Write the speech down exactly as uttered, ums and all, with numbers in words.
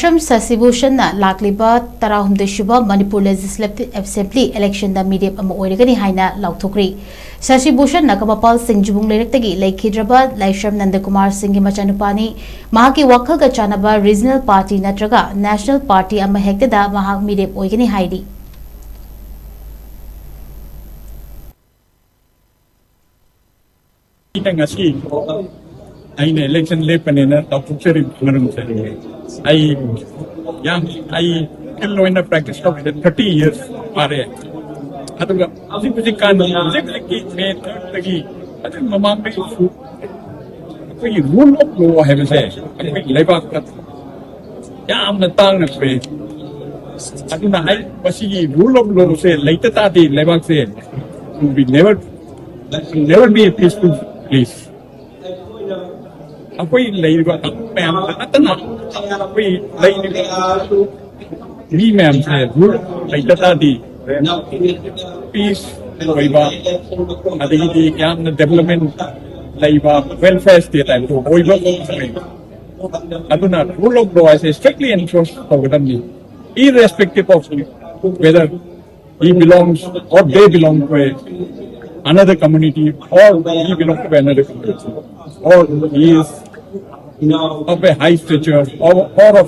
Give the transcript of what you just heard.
ꯁ꯭ꯔꯝ ꯁꯁꯤ ꯚꯨꯁꯟꯅ ꯂꯥꯛꯂꯤꯕ ꯇꯔꯥꯍꯨꯝꯗꯣꯏ ꯁꯨꯕ ꯃꯅꯤꯄꯨꯔ ꯂꯦꯖꯤꯁꯂꯦꯇꯤꯚ ꯑꯦꯁꯦꯝꯕ꯭ꯂꯤ ꯏꯂꯦꯛꯁꯟꯗ ꯃꯤꯔꯦꯞ ꯑꯃ ꯑꯣꯏꯔꯒꯅꯤ ꯍꯥꯏꯅ ꯂꯥꯎꯊꯣꯛꯈ꯭ꯔꯤ꯫ ꯁꯁꯤ ꯚꯨꯁꯟꯅ ꯀꯃꯄꯥꯜ ꯁꯤꯡ ꯖꯨꯕꯨꯡ ꯂꯩꯔꯛꯇꯒꯤ ꯂꯩꯈꯤꯗ꯭ꯔꯕ ꯂꯥꯏꯁ꯭ꯔꯝ ꯅꯟꯗꯀꯨꯃꯥꯔ ꯁꯤꯡꯒꯤ ꯃꯆꯥꯅꯨꯄꯥꯅꯤ꯫ ꯃꯍꯥꯛꯀꯤ ꯋꯥꯈꯜꯒ ꯆꯥꯟꯅꯕ ꯔꯤꯖꯅꯦꯜ ꯄꯥꯔꯇꯤ ꯅꯠꯇ꯭ꯔꯒ ꯅꯦꯁꯅꯦꯜ ꯄꯥꯔꯇꯤ ꯑꯃ ꯍꯦꯛꯇꯗ ꯃꯍꯥꯛ ꯃꯤꯔꯦꯞ ꯑꯣꯏꯒꯅꯤ ꯍꯥꯏꯔꯤ꯫ ꯑꯩꯅ ꯉꯁꯤ ꯑꯩꯅ ꯏꯂꯦꯛꯁꯟ ꯂꯦꯞꯄꯅꯦꯅ ꯂꯥꯎꯊꯣꯛꯆꯔꯤꯕ ꯃꯔꯝꯁꯦ, ꯑꯩ ꯌꯥꯝ ꯑꯩ ꯐꯤꯜ ꯑꯣꯏꯅ ꯄ꯭ꯔꯦꯛꯇꯤꯁ ꯇꯧꯕꯗ ꯊꯥꯔꯇꯤ ꯌꯔꯁ ꯐꯥꯔꯦ꯫ ꯑꯗꯨꯒ ꯍꯧꯖꯤꯛ ꯍꯧꯖꯤꯛꯀꯥꯟ ꯍꯧꯖꯤꯛ ꯍꯧꯖꯤꯛꯀꯤ ꯃꯦ ꯊꯥꯔꯠꯇꯒꯤ ꯑꯗꯨꯒꯤ ꯃꯃꯥꯡꯗꯒꯤꯁꯨ ꯑꯩꯈꯣꯏꯒꯤ ꯔꯨꯜ ꯑꯣꯐ ꯂꯣ ꯍꯥꯏꯕꯁꯦ ꯑꯩꯈꯣꯏꯒꯤ ꯂꯩꯕꯥꯛꯇ ꯌꯥꯝꯅ ꯇꯥꯡꯅ ꯊꯣꯛꯑꯦ꯫ ꯑꯗꯨꯅ ꯑꯩ ꯃꯁꯤꯒꯤ ꯔꯨꯜ ꯑꯣꯐ ꯂꯣꯁꯦ ꯂꯩꯇ ꯇꯥꯔꯗꯤ ꯂꯩꯕꯥꯛꯁꯦ will be never, will never be a peaceful place꯫ ꯑꯩꯈꯣꯏ ꯂꯩꯔꯤꯕ ꯃꯌꯥꯝ ꯅꯠꯇꯅ ꯑꯩꯈꯣꯏ ꯂꯩꯔꯤꯕ ꯃꯤ ꯃꯌꯥꯝꯁꯦ ꯔꯨꯜ ꯂꯩꯇ ꯇꯥꯔꯗꯤ ꯄꯤꯁ ꯑꯣꯏꯕ, ꯑꯗꯒꯤꯗꯤ ꯌꯥꯝꯅ ꯗꯦꯕꯂꯞꯃꯦꯟ ꯂꯩꯕ, ꯋꯦꯜꯐꯤꯌꯔ ꯁ꯭ꯇꯦꯠ ꯍꯥꯏꯕꯗꯣ ꯑꯣꯏꯕ ꯉꯝꯃꯣꯏ꯫ ꯑꯗꯨꯅ ꯔꯨꯜ ꯑꯣꯐ ꯂꯣ ꯍꯥꯏꯁꯦ ꯁ꯭ꯇ꯭ꯔꯤꯛꯂꯤ ꯑꯦꯟꯐꯣꯔꯁ ꯇꯧꯒꯗꯕꯅꯤ, irrespective of whether he belongs or they belong to a, another community, or he belongs to another community, or he is of a high stature, or, or of